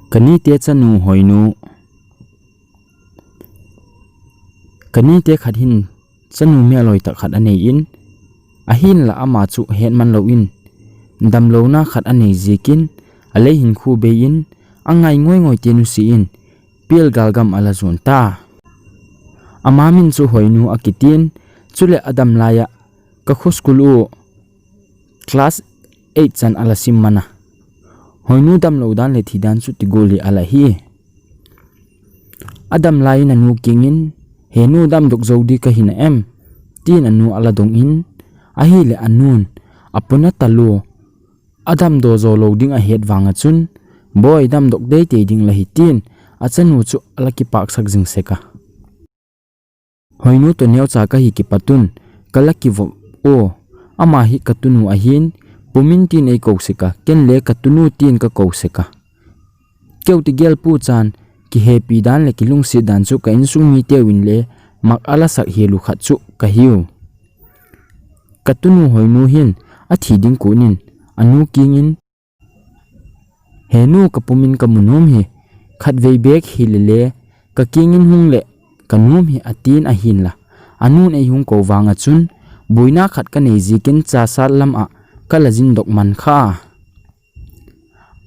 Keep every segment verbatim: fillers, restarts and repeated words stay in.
Kanite chanu Hoinu. Kanite khat hin chanu melhoi tah khat anei in, ahinla ama chu hetman lou in, damlouna khat anei ziakin, alei hin khu bei in, angai ngoi ngoi te nusi in, pial galgam ala jon ta. Ama min chu Hoinu akitin, chule adam laiya, ka kho school u class eight chan ala sim mana. Hoinu damlou dan le thi dan chu tigol hi ala hi. Adam laiyin anu kingin, "He nu, damdok jou di kahi na em?" tin anu ala dong in, ahile anun, "Apona talo, adamdoh jou lou ding ahet vanga chun, boi, damdok deitei ding lahi," tin achanu chu ala kipaksak jing seka. Hoinu toh neocha kahi kipatun, kala kivop o, ama hi katunu ahin, pumin tin eikou seka, ken le katunu tin kakou seka. Keu tigel pu chan, kihepi dan le kilungset dan chu ka insung miteuvin le mak ala sak helu khat chu kahiu. Katunu Hoinu hin athi ding kunin, anu kingin, "He nu, kapumin kamu nom hi, khatvei bek hilele, kakingin hung le kanom hi," atin ahinla. Anun eihung kou vanga chun, boina khat kanei ziakin chasat lam a kala jin dok man kha.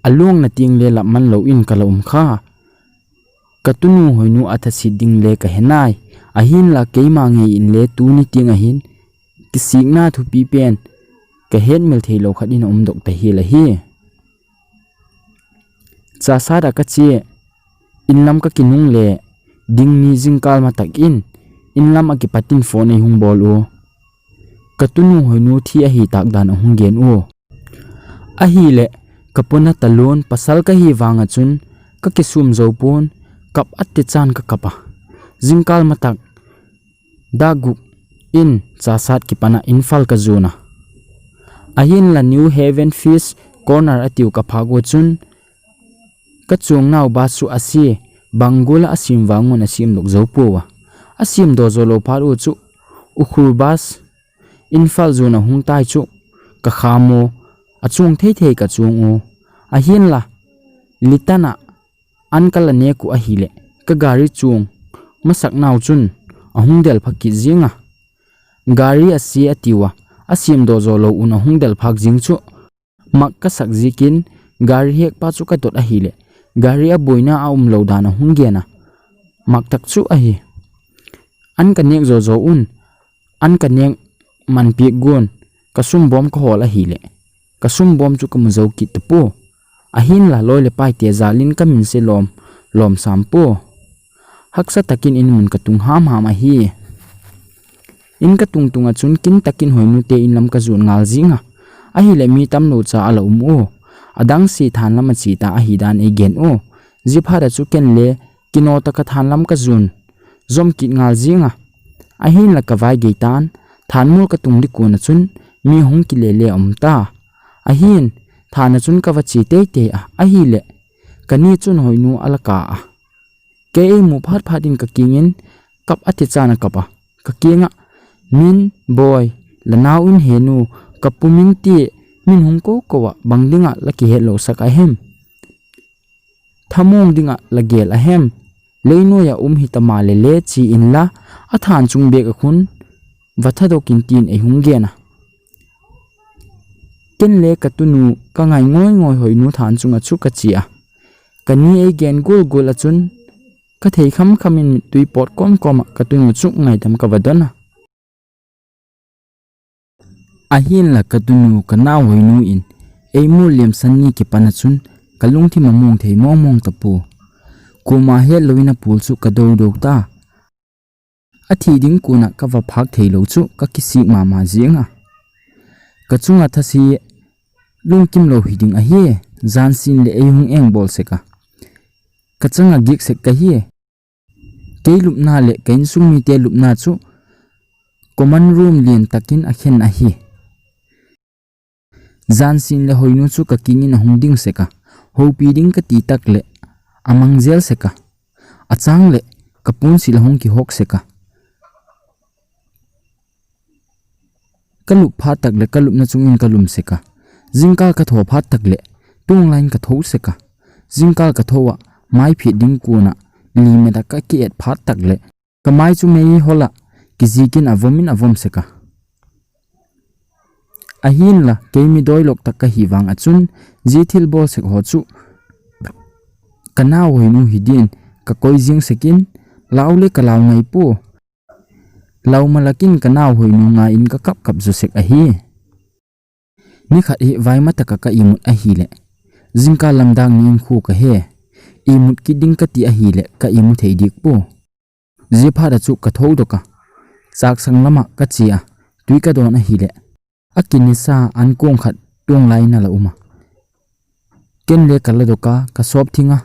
Alung na ting le lap man lou in kala um kha. Katunu Hoinu athasit ding le kahe nai, ahinla keima ngei in le tuni ting ahin, kisikna thupi pen kahet mil thei lou khat in aum dok ta hi la hi. Chasat a kache, inlam kakinung le ding ni jingkal matak in, inlam akipatin phone eihung bol u. Katunu Hoinu thi ahi tak dan ahung gen u. Ahile, kapona talon, pasal kahi vanga chun, kakisum jou pon, kap ati chan kakap a. Jingkal matak, dak guk in chasat kipana Imphal kajon a. Ahinla New Haven Fish Corner atiu kaphak u chun, kachung nau bus chu ase, bang gol a asem vang un asem dok jou pouva. Asem doh jou lou phat u chu, Ukhrul bus, Imphal jon ahung tai chu, kakham u, achung thei thei kachung u. Ahinla, Litan a an kala nek u ahile, kagari chung masak nau chun ahung del pha kit jing a. Gari ase atiuva, asem doh jou lou un ahung del phak jing chu, mak kasak ziakin, gari hek pa chu kadot ahile, gari a boina aum lou dan ahung gen a. Mak tak chu ahi. An kanek jou jou un, an kanek man pek gon, kasum bom kahol ahile, kasum bom chu kamu jou kit tapou. Ahinla loi le pai te jal in kamin se lom, lom sam pou. Haksa takin in mun katung ham ham ahi. In katung tung a chun kin takin Hoinu te in lam kajon ngal jing a. Ahile mi tamlou cha ala um u. Adang se than lam ache ta ahi dan eigen u. Jiphat a chu ken le kino taka than lam kajon jom kit ngal jing a. Ahinla kavai gei tan, than mol katung ding kon a chun mi hung kile le um ta. Ahin, than a chun kava che tei tei a, ahile, kani chun Hoinu ala ka a. Kei eimu phat phat in kakingin, kap ati chan akap a. Kakeng a, "Min, boi, la nau in he nu, kapumin ti, min hung kou kou a, bang dinga la kihet lou sak ahem? Thamong dinga la gel ahem? Leinoi a um hita ma le le," chi inla, athan chung bek a khun, "Va thadok in," tin eihung gen a. Ken le katunu kangai ngoi ngoi Hoinu than chung a chu kache a. Kani eigen gul gul a chun, kathei kham kham in mittui pot kom kom a katunu chu ngaidam kava don a. Ahinla katunu kanao Hoinu in, eimu liam san ni kipan a chun, kalungthim among thei mong mong tapou. Koma het lou in apul chu kadou dou ta. Athi ding kon a kava phak thei lou chu kakisik mama jing a. Kachunga thase lungkim lou hiding ahi, jansin le eihung engbol sek a. Kachanga gik sek kahi. Kei lupna le ka insung mite lupna chu common room lian takin akhen ahi. Jansin le Hoinu chu kakingin ahung ding sek a. Houpi ding kati tak le amang jel sek a. Achang le kapunsil ahung kihok sek a. Kalup phat tak le kalupna chungin kalum sek a. Jingkah katho phat tak le tunglai in katho sek a. Jingkal ka thou a, mai phit ding kun a, limit a ka ki-et phat tak le, ka mai chu mei hol a, kijikin a vom in a vom sek a. Ahinla, kei mi doi lok tak ka hi vang a chun, ji thil bol sek ho chu, ka nau hoi nu hi din, ka koi jing sek in, lau le ka lau ngai pu. Lau malak in ka nau hoi nu ngai in ka kap kap jo sek ahi. Ni khat hi vaima taka ka imut ahile, jingkal lam dang ni in khu ka he, imut kit ding ka ti ahile, ka imu thei dik pu. Ji phat a chu ka thou dok a, chaksang lama ka che a, tui ka don ahile, a kinisa an kong khat tung lai na la um a. Ken le ka la dok a, ka sop thing a,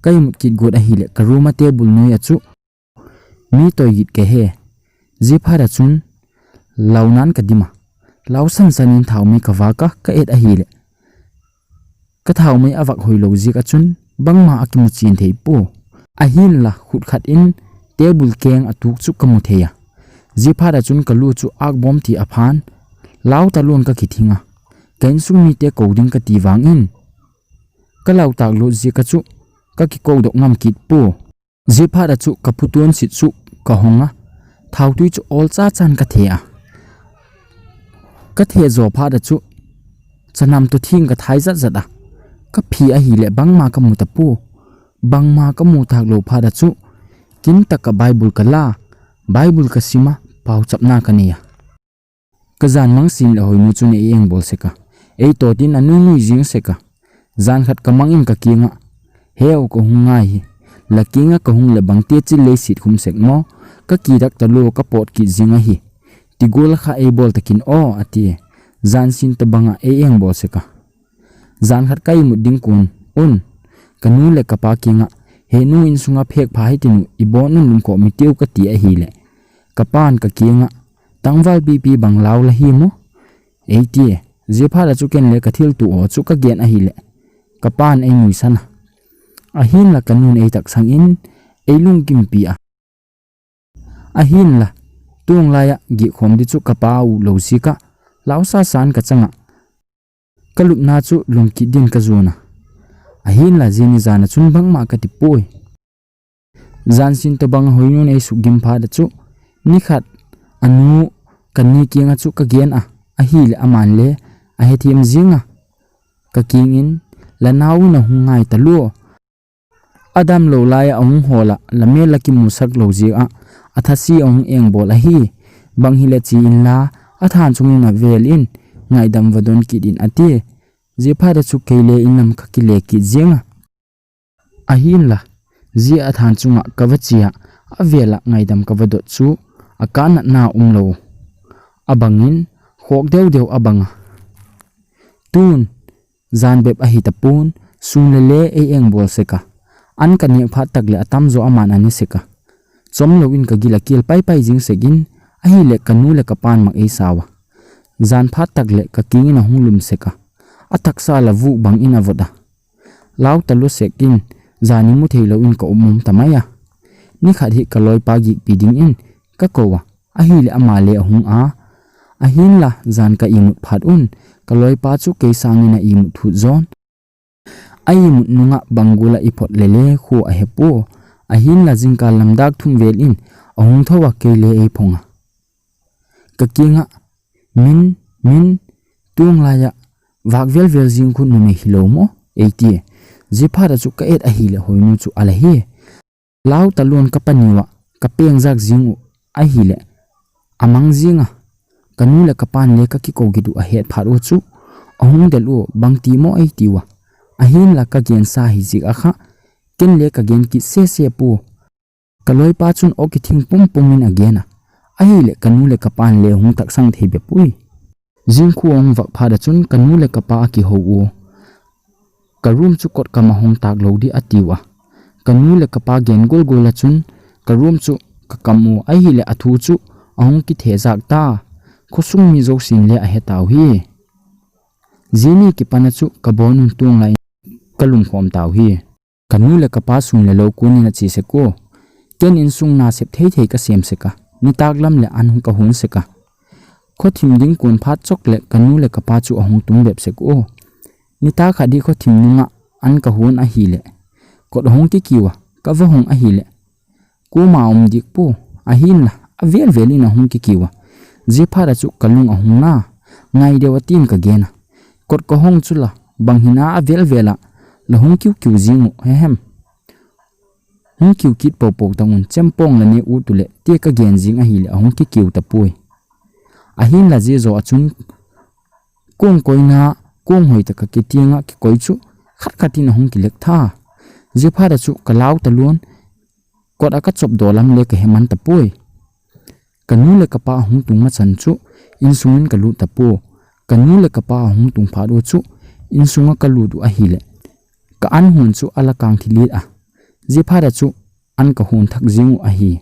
ka imut kit got ahile, ka room a table noi a chu, mi toi git ka he. Ji phat a chun, lau nan ka dim a. Lau san san in thau mi ka vak a, ka et ahile, ka thau mi a vak hoi lo jik a chun, bangma a kimu chin thei pu. Ahinla, khut khat in, table keng a tuk chu ka mu thei a. Ji phat a chun ka lu chu ak bom ti a phan, lau ta lon ka kithing a. Ka insung mite ko ding ka ti vang in, ka lau tak lut jik a chu, ka kiko dok ngam kit pu. Ji phat a chu ka putun sit chu ka hong a, thau tui chu ol cha chan ka the a. Ka the jo phat a chu, chanam tu thing ka thai zat zat a. Ka phi ahile bangma ka mu ta pu. Bangma ka mu tak lo phat a chu, kin tak ka Bible ka la, Bible ka sim a, pau chapna ka nei a. Ka jan mang sin le hoi nu chun ei eng bol sek a. Ei to tin a nui nui jing sek a. Jan khat ka mang in ka king a. Heu ka hung ngai hi. La king a ka hung le bang te chil lei sit khum sek mo. Ka ki dak ta lo ka pot ki jing ahi. Ti gol kha ei bol ta kin o a ti. Jan sin ta bang a ei eng bol sek a. Jan khat ka imut ding kun un. Ka nu le ka pa king a. He nu insung a phek pha hi ti nu i bon un lum ko mi tiu ka ti ahile. Ka pan ka king a. Tangval pipi bang lau la hi mo? Ei ti, ji phat a chu ken le ka thil tu o chu ka gen ahile. Ka pan ei nuisan a. Ahinla ka nun ei taksang in, ei lungkimpi a. Ahinla, tung lai a gih khom di chu ka pa u lo jik a, lau sa san ka chang a. Ka lupna chu lum kit din ka jon a. Ahinla jini jan a chun bangma ka ti poi. Jan sin to bang a hoi nun ei suk gim phat a chu. Ni khat a nu ka ni king a chu ka gen a. Ahile aman le a he thiam jing a. Ka king in la nau in a hung ngai ta lo. A dam lo lai a hung hol a la mel la kimu sak lo jik a. A thasi a hung eng bol ahi. Bang hile chi in la a than chung in a vel in ngaidam va don kit in a ti. Ji phat a chu kei le in lam ka ki le kit jing a. Ahinla, ji a than chunga ka va chi a, a vel a ngaidam ka va dot chu, a ka natna um lo. A bang in, khok deu deu a bang a. Tun, jan bep ahi ta pun, sung le le ei eng bol sek a. An ka nek phat tak le a tam jo aman a ni sek a. Chom lo in ka gil a kil pai pai jing sek in, ahile ka nu le ka pan mak ei sau a. Jan phat tak le ka king in a hung lum sek a. A taksa la vuk bang in a vot a. Lau ta lu sek in, jan i mu thei lo in ka um um ta mai a. Ni khat hi ka loipa gikpi ding in ka ko a, ahile ama le a hung a. Ahinla, jan ka imut phat un, ka loipa chu kei sang in a imut thut jon. A imut nung a bang gul a i phot le le khu a he pu. Ahinla, jingkal lam dak thum vel in a hung tho a kei le ei phong a. Ka king a, min, min, tung lai a, vak vel vel jing khu numei hi lo mo, ei ti. Ji phat a chu ka et ahile hoi nu chu a la hi. Lau ta lon ka pa niu a, ka peng jak jing u ahile. A mang jing a, ka nu le ka pan le ka ki ko git u a het phat u chu. A hung del u, bang ti mo ei ti u a. Ahinla ka gen sa hi jik a kha. Ken le ka gen kit se se pu. Ka loipa chun o ki thing pum pum in a gen a. Ahile ka nu le ka pan le hung taksang thei be pui. Jing khu a hung vak phat a chun ka nu le ka pa a ki ho u. Ka room chu kot kam a hung tak lo di a ti u a. Ka nu le ka pa gen gol gol a chun ka room chu ka kam u ahile a thu chu a hung ki the jak ta. Khosung mi jo sin le a he tau hi. Jini ki pan a chu ka bon un tung lai ka lum khom tau hi. Ka nu le ka pa sung le lo kun in a chi sek u. Ken insung na sep thei thei ka sem sek a. Nitak lam le an hung ka hun sek a. Kho thim ding kun phat chok le ka nu le ka pa chu a hung tum bep sek u. Nitak khat di kho thim nung a an kahon ahile, kot ahung kikiu a, kava hong ahile, koma um dik po, ahinla, avel vel in ahung kikiu a. Jeh phat a chu kalung ahung na, ngai deu a tin kagen a. Kot kahong chu la, bang hina avel vel a, la hung kiu kiu jing u, hehem. Hung kiu kit po po tangun, chempong la ne u tule, te kagen jing ahile, ahung kikiu tapoi. Ahinla jeh jo a chun, kong koina, kong hoi taka kitiang a kikoi chu, khat khat in ahung kilek tha. Jeh phat a chu, kalau talon, kot a kachop doh lam le kahe man tapoi. Kanu le kapa ahung tung ma chan chu, insung in kalut tapo. Kanu le kapa ahung tung phat u chu, insung a kalut u ahile, ka an hon chu ala kang thi lit a. Jeh phat a chu, an kahon thak jing u ahi.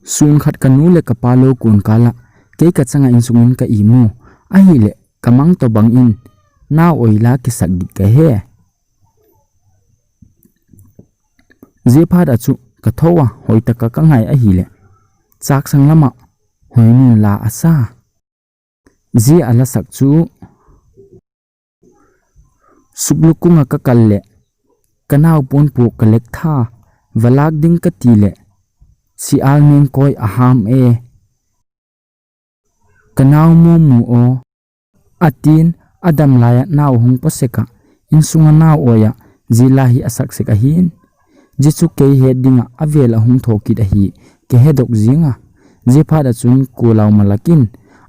Sun khat kanu le kapa lo kon kal a, kei kachang a insung in ka imu. Ahile, kamang tobang in, nao oi la kisak dik kahe. Jeh phat a chu, kathou a, hoi taka kangai ahile, chaksang lam a, hoinun la asa. Jeh a la sak chu, suklukung a kakal le, kanao pon pu kalek tha, valak ding kati le, si al meng koi aham e. Kanao momu o, atin, adam lai a nao hung po sek a, insung a nao oi a, jeh la hi asak sek ahin. Jeh chu kei het ding a, avel ahung tho kit ahi, kahedok jing a. Jeh phat a chun kolau malak in,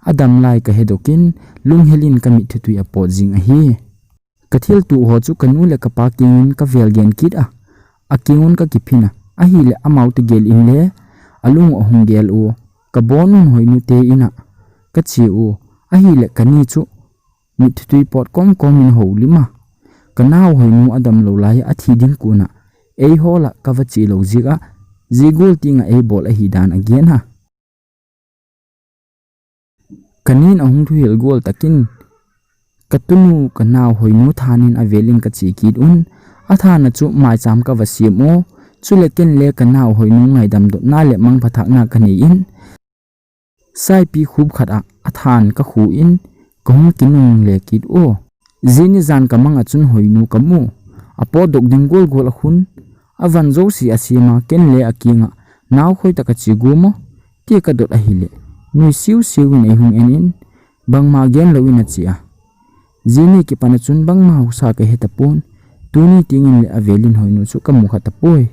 adam lai kahedok in, lunghel in kamit thutui apot jing ahi. Kathil tuh ho chu kanu le kapa kiang in kavel gen kit a, akiang un kakiphin a, ahile amau te gel in le, alung u ahung gel u, kabon un hoinu te in a, kache u, ahile kani chu, mit thutui pot kom kom in houlim a, kanao hoinu adam lo lai a athi ding kon a, ei hol a kava che lo jeh a, jigol ting a ei bol ahi dan agen a. Kanin ahung thuhil gol takin, katunu kanao hoinu than in avel in kache kit un, athan a chu maicham kava siam u, chule ken le kanao hoinu ngaidam dotna le mangpha thakna kanei in, saipi khup khat a athan kakhu in, kahung kinung le kit u. Jeh ni jan kamang a chun hoinu kamu, apotdoh ding gol gol akhun, avan jouse asem a ken le akiang a, nao khoi taka che gom o, tia kadot ahile, nui siu siu in eihung en in, bangma gen lou in ache a. Jeh ni kipan a chun bangma husa kahe tapon, tuni ting in le avel in hoinu chu kamu kha tapoi.